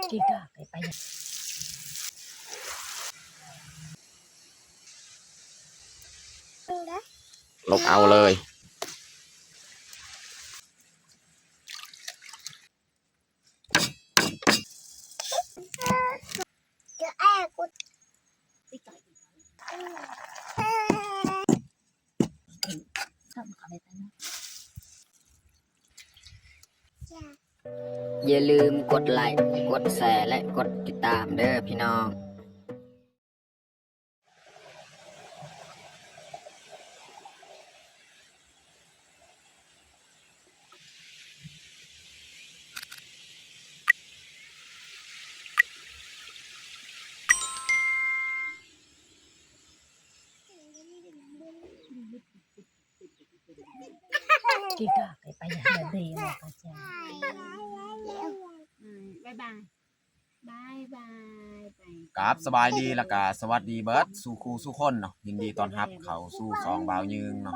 Kita kay paya. ລົບເອົາເລີຍ. ຢ່າລືມກົດໄລ້ ກົດແຊ ແລະ ກົດຕິດຕາມເດີພີ່ນ້ອງ. ອືມ ບາຍບາຍ. ບາຍບາຍ ໄປ ກາບສະບາຍດີ ແລ້ວກະສະຫວັດດີເບິດສູ່ຄູ່ສູ່ຄົນເນາະ, ຍິນດີຕ້ອນຮັບເຂົ້າສູ່ຊ່ອງບ່າວຍືງເນາະ.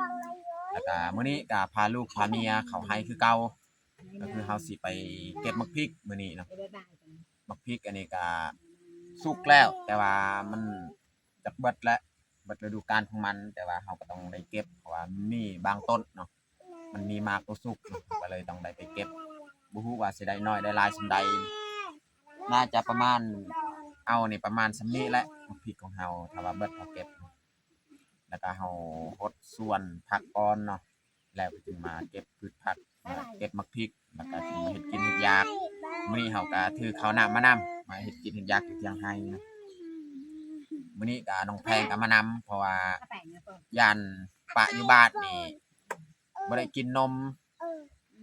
ແລ້ວກະມື້ນີ້ກະພາລູກພາເມຍເຂົ້າໄຮ່ຄືເກົ່າ, ກະຄືເຮົາຊິໄປເກັບໝາກພິກມື້ນີ້ເນາະ. ໝາກພິກອັນນີ້ກະສຸກແລ້ວ ແຕ່ວ່າມັນ ຈັກເບິດແລ້ວ ເບິດລະດູການຂອງມັນ, ແຕ່ວ່າເຮົາກໍຕ້ອງໄດ້ເກັບ ເພາະວ່າມີບາງຕົ້ນເນາະ ມັນມີໝາກບໍ່ສຸກເນາະ ເຮົາກໍເລີຍຕ້ອງໄດ້ໄປເກັບ. ບໍ່ຮູ້ວ່າຊິໄດ້ໜ້ອຍໄດ້ຫຼາຍສ່ຳໃດ, ໜ້າຈະປະມານ ເອົານີ້ປະມານສ່ຳນີ້ແຫຼະ ໝາກພິກຂອງເຮົາ. ຖ້າວ່າເບິດເຮົາເກັບ ແລ້ວກໍເຮົາຫົດສວນຜັກກ່ອນເນາະ. ແລ້ວກໍຈຶ່ງມາເກັບພືດຜັກ ມາເກັບໝາກພິກ ແລ້ວກໍຈຶ່ງມາເຮັດກິນເຮັດຢາກ. ມື້ນີ້ເຮົາກໍຖືເຂົ້ານ້ຳມານຳ ມາເຮັດກິນເຮັດຢາກຢູ່ທຽງໄຮ່ນະ. ມື້ນີ້ກໍນ້ອງແພງກໍມານຳ ເພາະວ່າຢ້ານປະຢູ່ບ້ານນີ້ບໍ່ໄດ້ກິນນົມ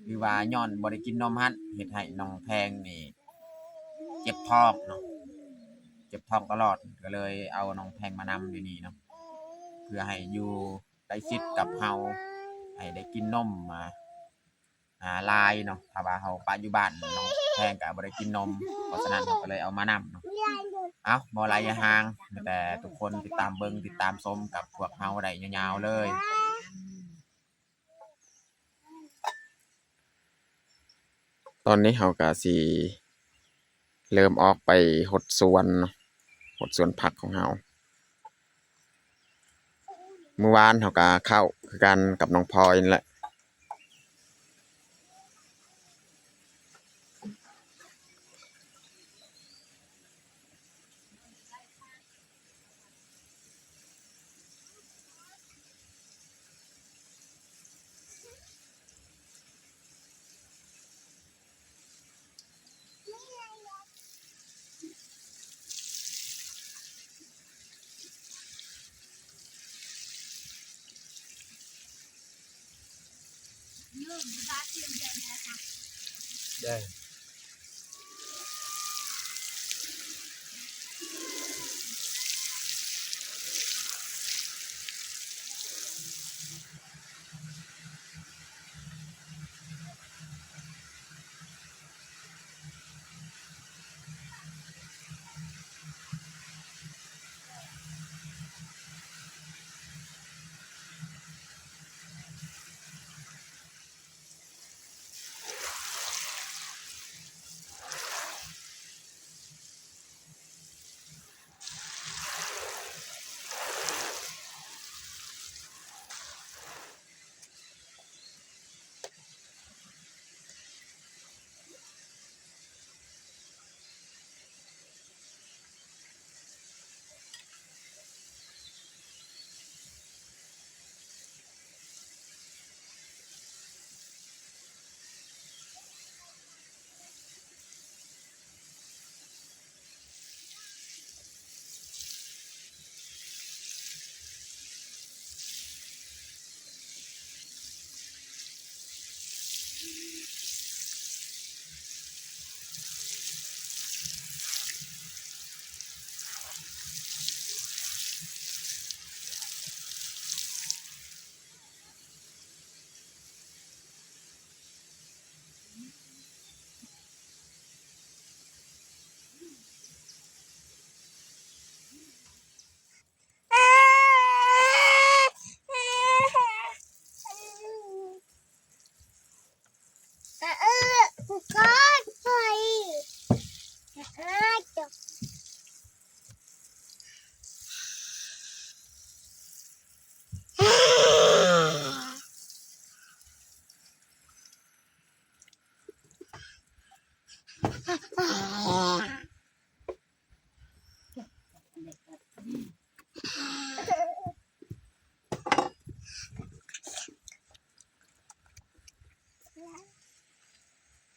ຫຼືວ່າຍ້ອນບໍ່ໄດ້ກິນນົມຫັ້ນ ເຮັດໃຫ້ນ້ອງແພງນີ້ເຈັບທ້ອງເນາະ, ເຈັບທ້ອງຕະຫຼອດ ກໍເລີຍເອົານ້ອງແພງມານຳຢູ່ນີ້ເນາະ ເພື່ອໃຫ້ຢູ່ ໃກ້ຊິດກັບເຮົາ ໃຫ້ໄດ້ກິນນົມ ອ່າ ອ່າ ຫຼາຍເນາະ. ຖ້າວ່າເຮົາປະຢູ່ບ້ານ ນ້ອງແພງກໍບໍ່ໄດ້ກິນນົມ, ເພາະສະນັ້ນເຮົາກໍເລີຍເອົາມານຳເນາະ. ເອົ້າ ບໍ່ຫຼາຍຢ່າຫ່າງ ມີແຕ່ທຸກຄົນຕິດຕາມເບິ່ງ ຕິດຕາມຊົມກັບພວກເຮົາໄດ້ຍາວໆເລີຍ. ຕອນນີ້ເຮົາກະຊິເລີ່ມອອກໄປຫົດສວນເນາະ, ຫົດສວນຜັກຂອງເຮົາ. ມື້ວານເຮົາກະເຂົ້າຄືກັນກັບນ້ອງພອຍນີ້ແຫຼະ.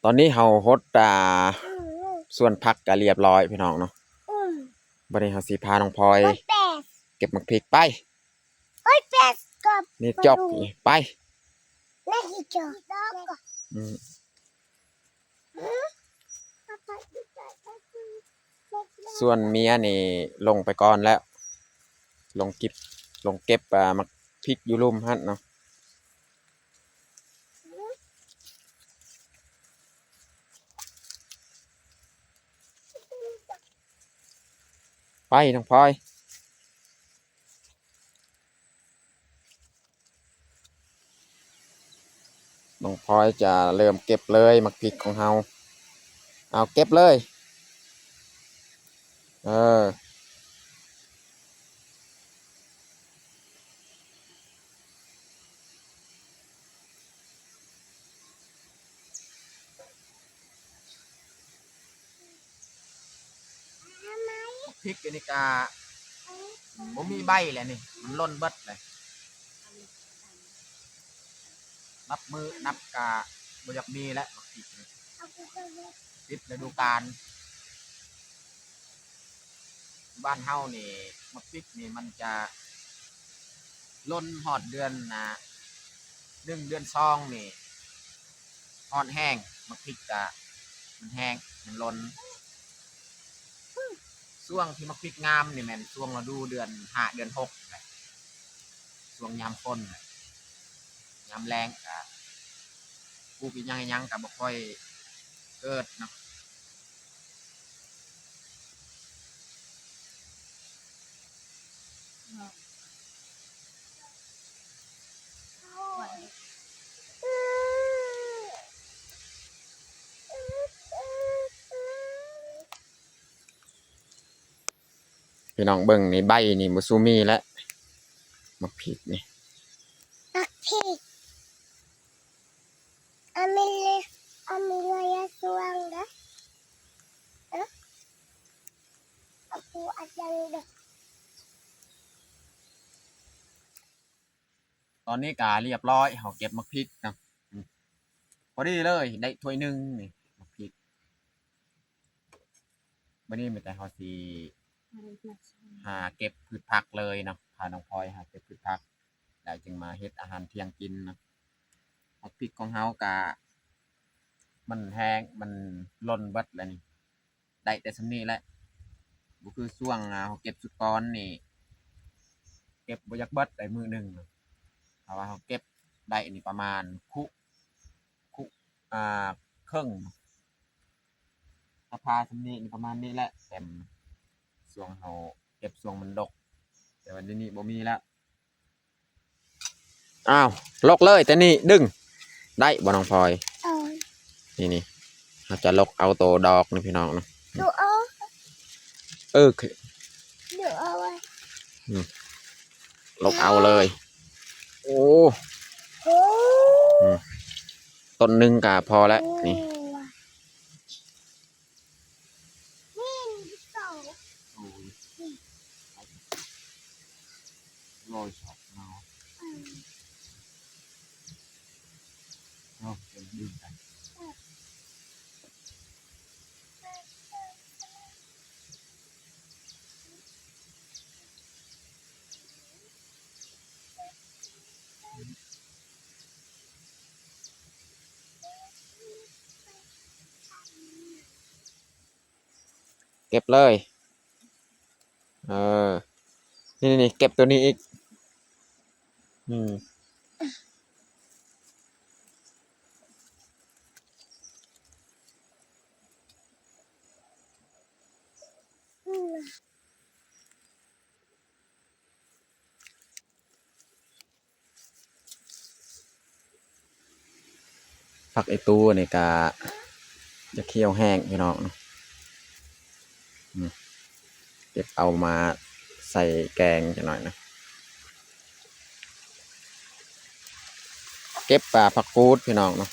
ຕອນນີ້ເຮົາຫົດ ອ່າ ສວນຜັກກະລຽບລ້ອຍພີ່ນ້ອງເນາະ. ບັດນີ້ເຮົາຊິພານ້ອງພອຍເກັບໝາກພິກໄປ. ນີ້ຈອກນີ້ໄປ. ອືມ ສ່ວນເມຍນີ້ລົງໄປກ່ອນແລ້ວ ລົງກິບ ລົງເກັບ ອ່າ ໝາກພິກຢູ່ລຸ່ມຫັ້ນເນາະ. ໄປນ້ອງພອຍ. ນ້ອງພອຍຈະເລີ່ມເກັບເລີຍໝາກພິກຂອງເຮົາ. ເອົາເກັບເລີຍ. ເອີ. ໝາກພິກອັນນີ້ກະບໍ່ມີໃບແລ້ວນີ້ ມັນຫຼົ່ນເບິດເລີຍ. ນັບມື້ນັບກະບໍ່ຢາກມີແລ້ວໝາກພິກນີ້ ປິດລະດູການ. ບ້ານເຮົານີ້ໝາກພິກນີ້ມັນຈະຫຼົ່ນຮອດເດືອນ ອ່າ ໜຶ່ງ ເດືອນສອງນີ້ຮ້ອນແຮງ ໝາກພິກກະມັນແຮງ ມັນຫຼົ່ນ. ຊ່ວງທີ່ໝາກພິກງາມນີ້ແມ່ນຊ່ວງລະດູເດືອນຫ້າ ເດືອນຫົກນີ້ແຫຼະ ຊ່ວງຍາມຝົນ ຍາມແລ້ງກະປູກອີ່ຫຍັງອີ່ຫຍັງກະບໍ່ຄ່ອຍເກີດເນາະ. ພີ່ນ້ອງເບິ່ງນີ້ ໃບນີ້ບໍ່ຊູມີແລ້ວ ໝາກພິກນີ້ ໝາກພິກ. ອາມີເລ ອາມີເລຍາສວງເດ້ ເອີ ອາກູອາຈັງເດ້. ຕອນນີ້ກະລຽບລ້ອຍ ເຮົາເກັບໝາກພິກເນາະ ອືມ ພໍດີເລີຍ ໄດ້ຖ້ວຍໜຶ່ງນີ້ ໝາກພິກ. ມື້ນີ້ມີແຕ່ເຮົາຊິຫາເກັບພືດຜັກເລີຍເນາະ ພານ້ອງພອຍຫາເກັບພືດຜັກ ແລ້ວຈຶ່ງມາເຮັດອາຫານທ່ຽງກິນເນາະ. ໝາກພິກຂອງເຮົາກະມັນແຮງ ມັນຫຼົ່ນເບິດແລ້ວນີ້ ໄດ້ແຕ່ສ່ຳນີ້ແຫຼະ ບໍ່ຄືຊ່ວງເຮົາເກັບຊຸດກ່ອນນີ້ ເກັບບໍ່ຢາກເບິດໄດ້ມື້ໜຶ່ງ ເພາະວ່າເຮົາເກັບໄດ້ນີ້ປະມານຄຸ ຄຸ ອ່າ ເຄິ່ງ ສະພາສ່ຳນີ້ ປະມານນີ້ແຫຼະ ແຕ່ມ ຊ່ວງເຮົາເກັບຊ່ວງມັນດົກ ແຕ່ວ່າດຽວນີ້ບໍ່ມີແລ້ວ. ອ້າວ ຫຼົກເລີຍ ແຕ່ນີ້ດຶງ ໄດ້ບໍ່ນ້ອງພອຍ? ເອີ ນີ້ໆ ເຮົາຈະຫຼົກເອົາໂຕດອກນີ້ພີ່ນ້ອງເນາະ ດູເອົາ ເອີ ດູເອົາ ອືມ ຫຼົກເອົາເລີຍ. ໂອ້ ໂອ້ ອືມ ຕົ້ນໜຶ່ງກະພໍແລ້ວນີ້. ນີ້ໜຶ່ງ ສອງ ໂອ້ຍ ຮ້ອຍສອງເນາະ ເອີ ເນາະ ເປັນດຶງກັນ. ເກັບເລີຍ ເອີ ນີ້ໆ ເກັບໂຕນີ້ອີກ ອືມ. ຜັກອີ່ຕູນີ້ກະຈະຂຽວແຮງພີ່ນ້ອງເນາະ ອືມ ເກັບເອົາມາໃສ່ແກງຈັກໜ້ອຍນະ ເກັບປາຜັກກູດພີ່ນ້ອງເນາະ.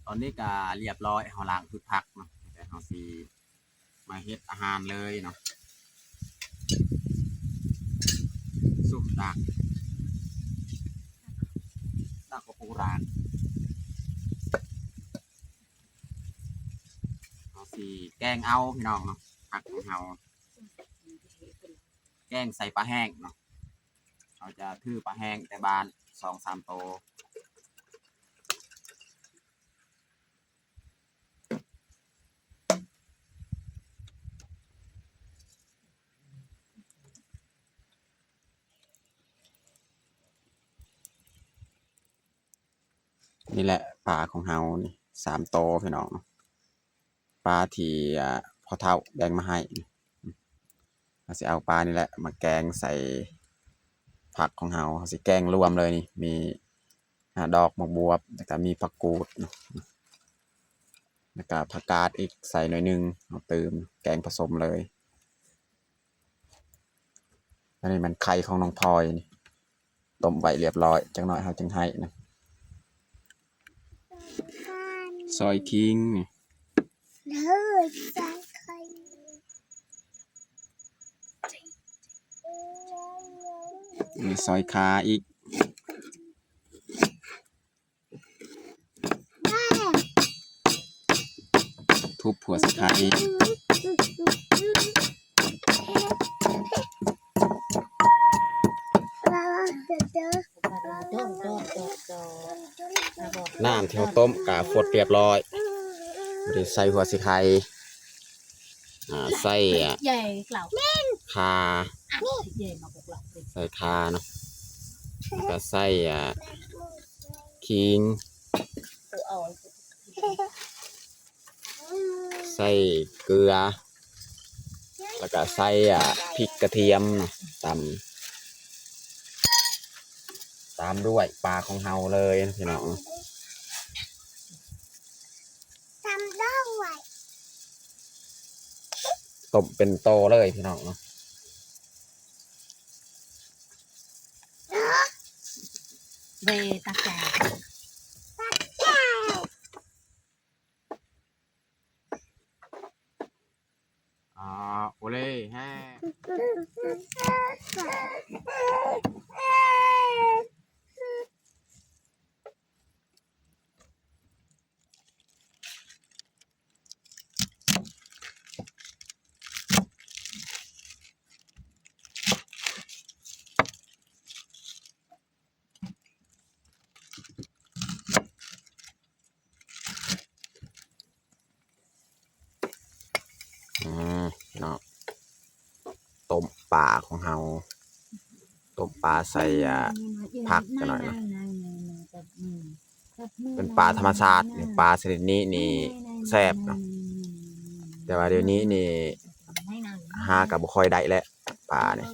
ຕອນນີ້ກະລຽບລ້ອຍ ເຮົາລ້າງພືດຜັກເນາະ ແລ້ວເຮົາຊິມາເຮັດອາຫານເລີຍເນາະ. ສຸກດາກ ດາກກະປູຣານ ເຮົາຊິແກງເອົາພີ່ນ້ອງເນາະ ຜັກຂອງເຮົາ ແກງໃສ່ປາແຫ້ງເນາະ. ເຮົາຈະຖືປາແຫ້ງແຕ່ບ້ານສອງສາມໂຕ. ນີ້ແຫຼະປາຂອງເຮົານີ້ ສາມໂຕພີ່ນ້ອງເນາະ. ປາທີ່ ອ່າ ພໍ່ເຖົ້າແບ່ງມາໃຫ້. ເຮົາຊິເອົາປານີ້ແຫຼະມາແກງໃສ່ຜັກຂອງເຮົາ. ເຮົາຊິແກງລວມເລີຍນີ້ ມີ ອ່າ ດອກໝາກບວບ ແລ້ວກະມີຜັກກູດ ແລ້ວກະຜັກກາດອີກໃສ່ໜ້ອຍໜຶ່ງ ເຮົາຕື່ມ ແກງປະສົມເລີຍ. ອັນນີ້ແມ່ນໄຂ່ຂອງນ້ອງພອຍນີ້ ຕົ້ມໄວ້ລຽບລ້ອຍ ຈັກໜ້ອຍເຮົາຈຶ່ງໃຫ້ນະ. ຊອຍຄີງນີ້ ນີ້ຊອຍຂ່າອີກ. ທຸບຫົວຊິໄຄ. ນ້ຳທີ່ເຮົາຕົ້ມກະຟົດລຽບລ້ອຍ ບໍ່ໄດ້ໃສ່ຫົວຊິໄຄ. ອ່າ ໃສ່ ອ່າ ຂ່າ ໃສ່ຂ່າເນາະ ແລ້ວກະໃສ່ ອ່າ ຂີງ ໃສ່ເກືອ ແລ້ວກະໃສ່ ອ່າ ພິກກະທຽມເນາະ ຕຳ ຕາມດ້ວຍປາຂອງເຮົາເລີຍພີ່ນ້ອງ. ຕົ້ມເປັນໂຕເລີຍພີ່ນ້ອງເນາະ. ເວຕາແກ ອາ ໂອເລແຮ. ອືມ ເນາະ ຕົ້ມປາຂອງເຮົາ ຕົ້ມປາໃສ່ ອ່າ ຜັກຈັກໜ້ອຍເນາະ. ເປັນປາທຳມະຊາດນີ້ ປາຊະນິດນີ້ນີ້ແຊບເນາະ ແຕ່ວ່າດຽວນີ້ນີ້ຫາກະບໍ່ຄ່ອຍໄດ້ແລ້ວ ປານີ້.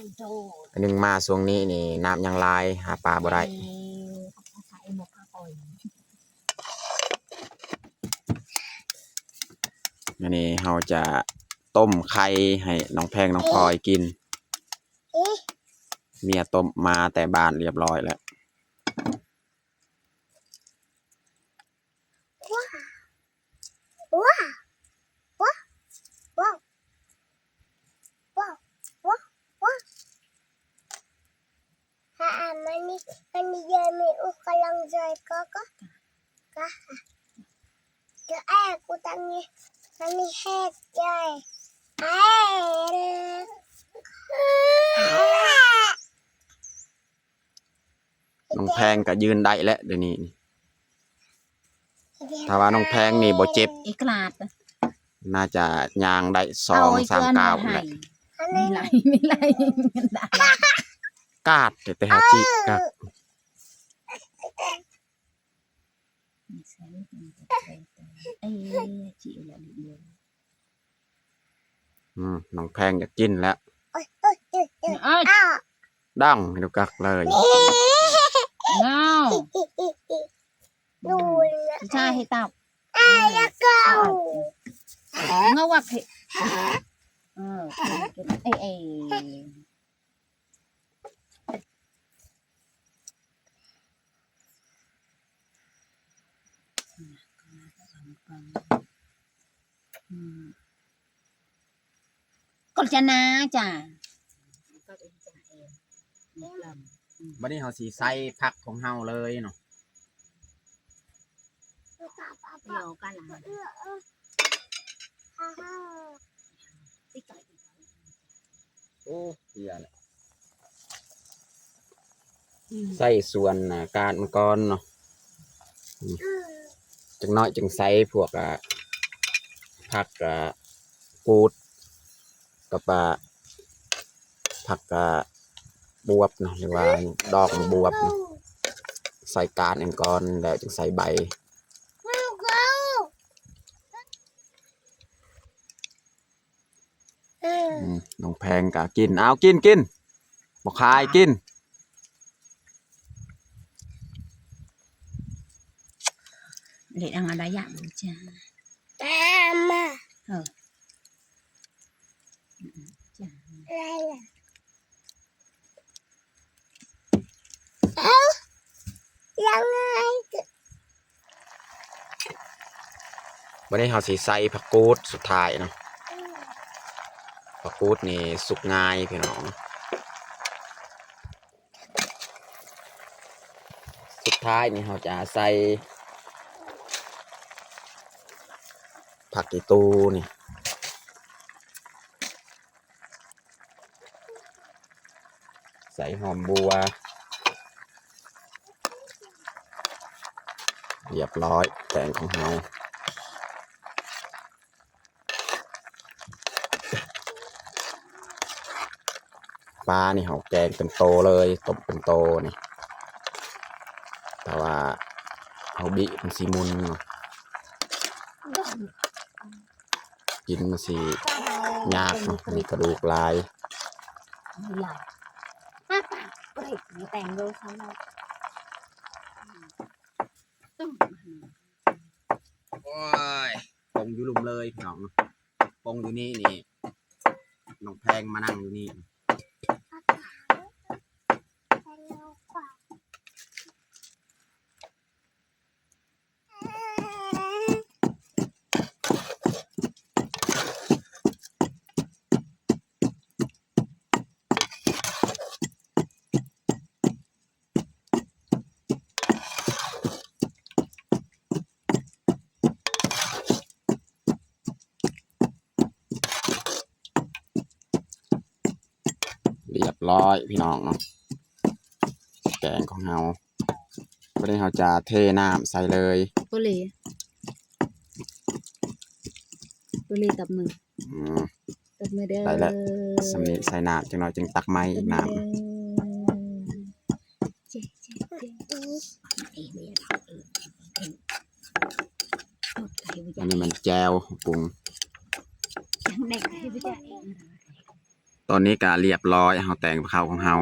ອັນໜຶ່ງມາຊ່ວງນີ້ນີ້ນ້ຳຍັງຫຼາຍ ຫາປາບໍ່ໄດ້. ອັນນີ້ເຮົາຈະຕົ້ມໄຂ່ໃຫ້ນ້ອງແພງນ້ອງພອຍກິນ. ເມຍຕົ້ມມາແຕ່ບ້ານລຽບລ້ອຍແລ້ວ. ນ້ອງແພງກະຢືນໄດ້ແລ້ວດຽວນີ້. ຖ້າວ່ານ້ອງແພງນີ້ບໍ່ເຈັບ ອີກລາດ ໜ້າຈະຍ່າງໄດ້ສອງສາມກ້າວແຫຼະ. ກາດແຕ່ຫາຈິກະ ອືມ ນ້ອງແພງຢາກກິນແລ້ວ ດັງໃຫ້ດູກະເລີຍ. ງາວ ໃຫ້ຕັບ ງາວ ເອີ ເອີ. ອືມ ກອນຈະນາຈ້າ. ບັດນີ້ເຮົາຊິໃສ່ຜັກຂອງເຮົາເລີຍເນາະ. ໂອ້ ເຫຼືອແຫຼະ ໃສ່ສ່ວນ ອາ ການມັນກ່ອນເນາະ. ອືມ ຈັກໜ້ອຍຈຶ່ງໃສ່ພວກ ອາ ຜັກ ອາ ກູດ ກັບ ອາ ຜັກ ອາ ບວບເນາະ ຫຼືວ່າດອກບວບເນາະ ໃສ່ການອັນກ່ອນ ແລ້ວຈຶ່ງໃສ່ໃບ. ອືມ ນ້ອງແພງກໍກິນ ເອົາ ກິນ ກິນ ບໍ່ຂາຍ ກິນ. ເຮັດຫຍັງລະ ຢາກ ເອີ ຕາມມາ ເອີ ເອົາ ຍັງໄງ? ບັດນີ້ເຮົາຊິໃສ່ຜັກກູດສຸດທ້າຍເນາະ. ຜັກກູດນີ້ສຸກງ່າຍພີ່ນ້ອງ. ສຸດທ້າຍນີ້ເຮົາຈະໃສ່ຜັກອີ່ຕູ່ນີ້. ໃສ່ຫອມບົວ ລຽບຮ້ອຍ ແກງຂອງເຮົາ. ປານີ້ເຮົາແກງເປັນໂຕເລີຍ ຕົ້ມເປັນໂຕນີ້ ແຕ່ວ່າເຮົາບິມັນຊິໝຸ່ນເນາະ. ກິນມັນຊິຍາກເນາະ ມີກະດູກຫຼາຍ. ໂອ້ຍ ປົງຢູ່ລຸ່ມເລີຍພີ່ນ້ອງເນາະ. ປົງຢູ່ນີ້ນີ້ ນ້ອງແພງມານັ່ງຢູ່ນີ້. ລຽບຮ້ອຍພີ່ນ້ອງເນາະ ແກງຂອງເຮົາ. ບັດນີ້ເຮົາຈະເທນ້ຳໃສ່ເລີຍ. ໂປເລ ໂປເລ ຕັບມື. ອືມ ຕັບມືເດີ. ໄດ້ແລ້ວ ສ່ຳນີ້ໃສ່ນ້ຳຈັກໜ້ອຍ ຈຶ່ງຕັກໃໝ່ອີກນ້ຳ. ອັນນີ້ແມ່ນແຈ່ວປຸງ. ຕອນນີ້ກະລຽບຮ້ອຍ ເຮົາແຕ່ງເຂົ້າຂອງເຮົາ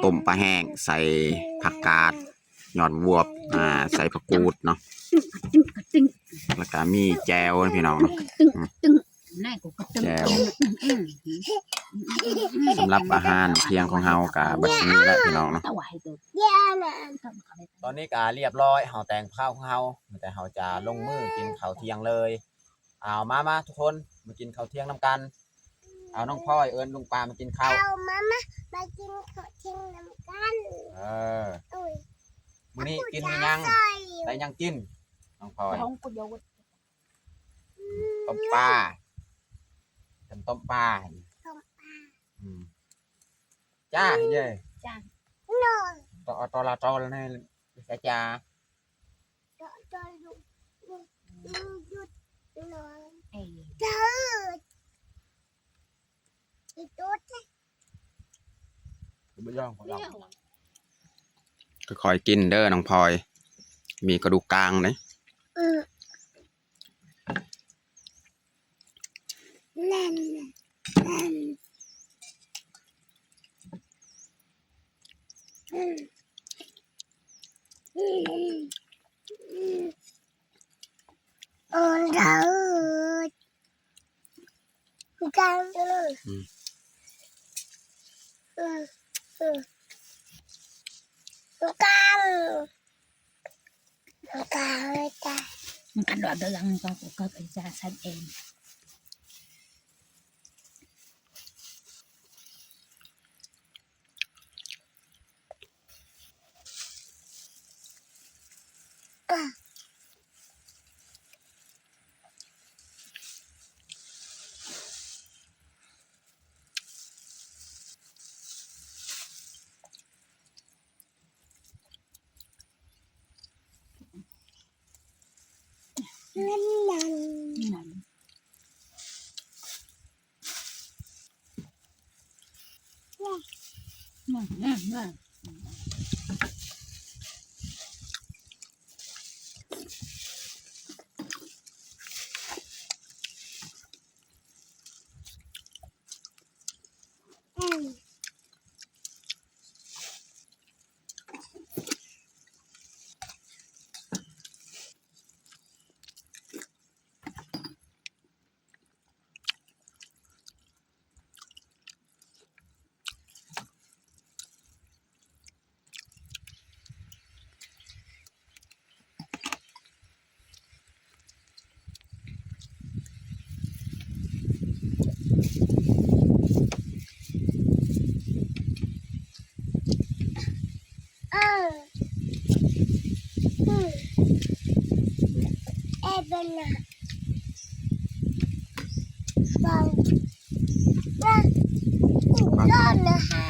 ຕົ້ມປາແຫ້ງ ໃສ່ຜັກກາດ ຍອດບວບ ອ່າ ໃສ່ຜັກກູດເນາະ ແລ້ວກະມີແຈ່ວນະພີ່ນ້ອງເນາະ. ແຈ່ວ ສຳລັບອາຫານທ່ຽງຂອງເຮົາກະບັດຊຳນີ້ແຫຼະພີ່ນ້ອງເນາະ. ຕອນນີ້ກະລຽບຮ້ອຍ ເຮົາແຕ່ງເຂົ້າຂອງເຮົາ ແຕ່ເຮົາຈະລົງມືກິນເຂົ້າທ່ຽງເລີຍ. ເອົາ ມາ ມາທຸກຄົນ ມາກິນເຂົ້າທ່ຽງນຳກັນ. ເອົາ ນ້ອງພອຍ ເອີ້ນລຸງປ້າມາກິນເຂົ້າ. ເອົາ ມາ ມາ ມາກິນເຂົ້າທ່ຽງນຳກັນ. ເອີ ໂອ້ຍ ມື້ນີ້ກິນອີ່ຫຍັງ? ໄດ້ຫຍັງກິນ ນ້ອງພອຍ? ຕົ້ມປາ ເປັນຕົ້ມປາ ຕົ້ມປາ. ອືມ ຈ້າເອີຍ ຈ້າ ໂນ ໂຕ ໂຕລະໂຕລະແນ່ ຈ້າ ຈ້າ. ຄ່ອຍໆກິນເດີນ້ອງພອຍ ມີກະດູກກາງເດ້. ຄັນວ່າເລື່ອງກໍ ກໍ ກໍຈະຊັດເຈນ.